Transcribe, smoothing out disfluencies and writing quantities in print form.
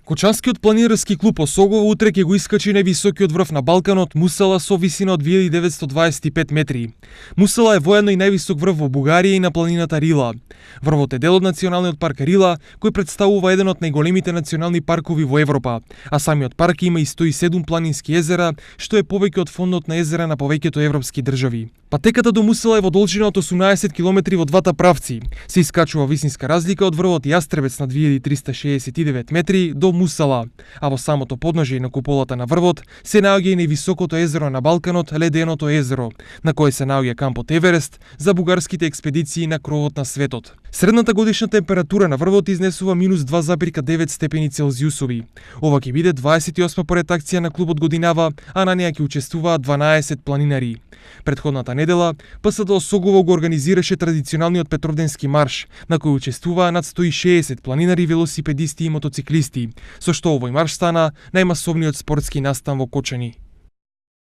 Кочанскиот планинарски клуб Осогово утре ќе го искачи највисокиот врв на Балканот Мусала со висина од 2925 метри. Мусала е воедно и највисок врв во Бугарија и на планината Рила. Врвот е дел од националниот парк Рила, кој представува еден од најголемите национални паркови во Европа, а самиот парк има и 107 планински езера, што е повеќе од фондот на езера на повеќето европски држави. Патеката до Мусала е во должина од 18 км во двата правци. Се искачува висинска разлика од врвот Јастребец на 2369 метри до Мусала, а во самото подножје на куполата на врвот се наоѓа и највисокото езеро на Балканот, Леденото езеро, на кое се наоѓа кампот Еверест за бугарските експедиции на кровот на светот. Средната годишна температура на врвот изнесува минус 2,9 степени Целзиусови. Ова ќе биде 28 поред акција на клубот годинава, а на неа ќе учествуваат 12 планинари. Претходната недела, ПСД Осогово го организираше традиционалниот Петровденски марш, на кој учествуваа над 160 планинари, велосипедисти и мотоциклисти, со што овој марш стана најмасовниот спортски настан во Кочани.